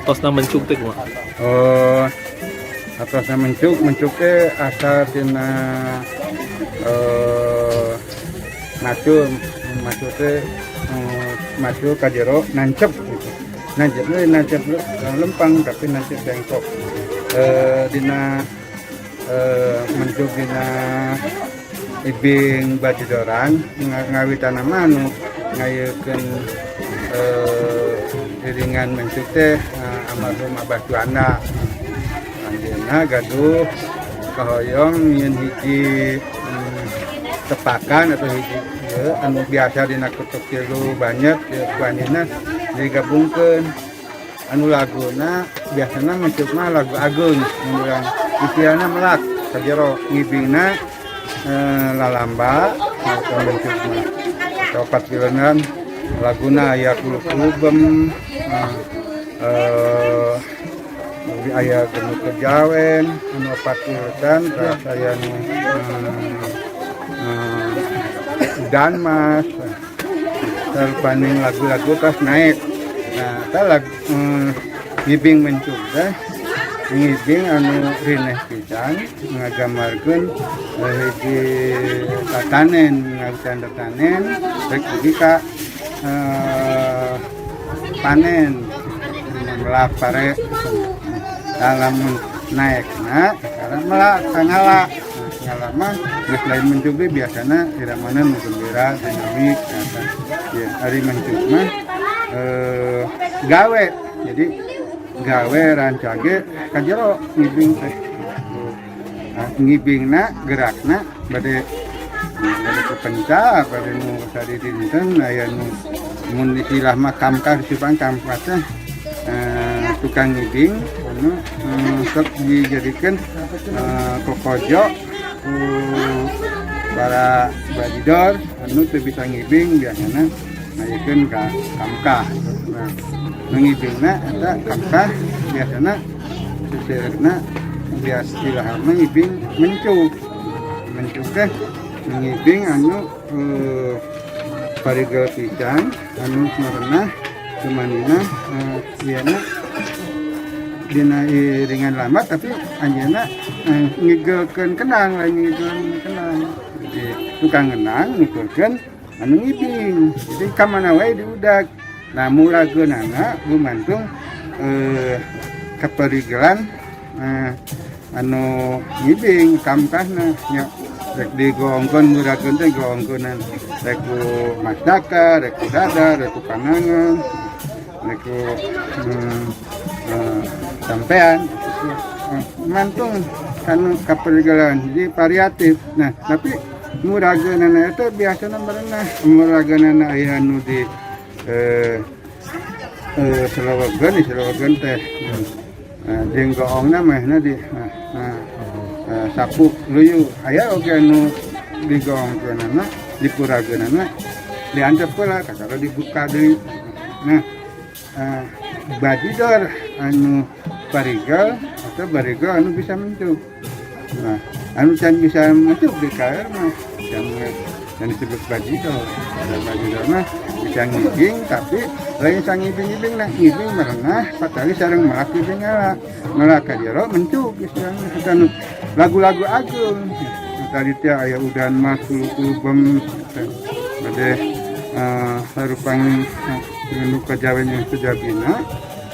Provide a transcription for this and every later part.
Hartosna mencuk teh kumaha? Oh, atasna mencuk, mencuk teh asal tina macul, macul teh macul ka jero nancep gitu. Nancep teh nancep lempang, tapi nancep bengkok. Dina mencuk dina ibing bajidoran ngawitan anu ngayekeun iringan mencuk teh almarhum Abah Juanda. Anjeunna gaduh kahoyong nyieun hiji tepakan atau hiji ieu anu biasa dina ketuk tilu banyak ya, ku anjeunna digabungkeun anu laguna. Biasana mencuk mah lagu ageung mun urang istilahna melak ka jero, ngibingna lalamba atau mencuk mah atau opat pilenan, laguna aya kulub-kulubem, aya Genuk Kejawen anu opat pilenan, terus aya nu Udan Mas, paning lagu-lagu terus naik. Nah, eta lagu ngibing mencuk teh ngibing anu rineh pisan, ngagambarkeun hiji tatanen, ngawitan tatanen rek dugi ka panen, melak pare. Nah, lamun naekna karena melak ka ngala. Nah, ngala mah geus lain mencuk deui, biasana iramana nu gembira, dinamik eta ya. Ari mencuk mah gawe, jadi gawe rancage ka jero ngibing teh. Nah, ngibingna gerakna bade bade kepenca, bade nu sadi dinten aya nu mun istilah mah kamkah, disebut kamkah teh tukang ngibing anu sok dijadikan kokojo ku para bajidor anu teu bisa ngibing, biasana ngayekeun ka kamkah. Nah, nu ngibingna eta kamkah, biasana seseueurna biasa istilah mah ngibing mencuk. Mencuk teh ngibing anu parigel pisan, anu merenah kumanina ieu dina iringan lambat, tapi anjeunna ngigelkeun kendang, lain ngigelkeun kendang. Jadi tukang ngendang nuturkeun anu ngibing, jadi ka mana wae diudag. Nah, murageunana gumantung kaparigelan anu ngibing, kamkahna nya rek digoongkeun, murageun teh goongkeunan rek ku mastaka, rek ku dada, rek ku panangan, rek ku sampean, mantung kanu kaparigelan, jadi variatif. Nah, tapi murageunana eta biasana merenah, murageunana aya nu di selawageun, di selawageun teh jeung goongna mehna di nah, sapu luyu. Aya oge anu digoongkeunana, dipurageunana diantep heula, kakara dibuka deui. Nah, bajidor anu parigel atau barigel anu bisa mencuk. Nah, anu can bisa mencuk di kaer mah can dan disebut bajidor. Ada bajidor mah bisa ngibing, tapi lain sang ngibing-ngibing. Nah, ngibing merenah patali sareng melak, ngibing ngala, melak ka jero mencuk istilahna. Eta nu lagu-lagu agung tadi teh aya Udan Mas, Kulu-kulubem, bade sarupang nu kajawen yang sejabina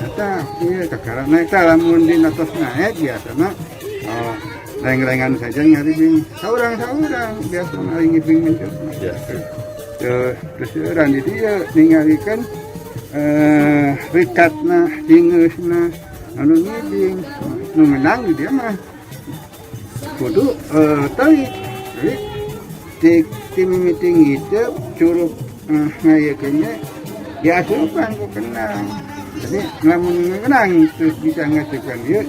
eta ieu kakara naik. Tah, lamun dina tos naik biasana oh reng-rengan saja ngaribing saurang-saurang, biasa ngibing mencuk. Terus urang di dieu ningalikeun rikatna, dingeusna anu ngibing. Nu menang di dieu mah kudu telik telik ti ti mimiti ngidep curup ngayekeun nya diasupan ku kendang. Jadi lamun ngenang terus bisa ngasupan ieu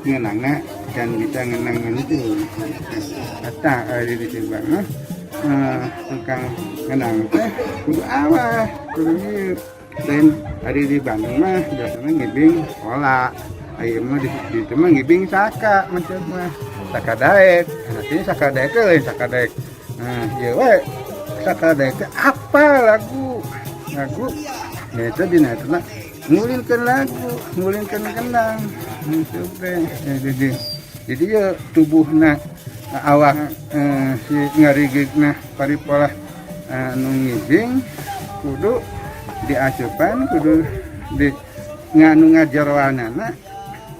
ngenangna dan bisa ngenang itu eta di Simbang mah tukang ngenang teh kudu awas, kudu ieu. Lain ari di Bandung mah biasanya ngibing pola. Ayeuna mah di itu mah ngibing saka macam mah saka daek. Nah, sini saka daek teh lain saka daek. Nah, ieu we saka daek teh apa lagu lagu. Eta dina eta mah ngulinkeun lagu, ngulinkeun kendang. Gitu teh. Ya, jadi ya tubuhna awak si ngarigigna paripolah anu ngibing kudu diasupan, kudu di nganu ngajeroanana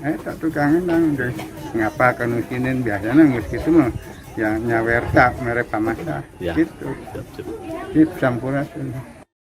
eta tukang kendang deh ngapa kanu sinin biasana geus kitu mah ya nyawerta mere pamasa. Gitu. Siap, siap. Sip, sampurasun.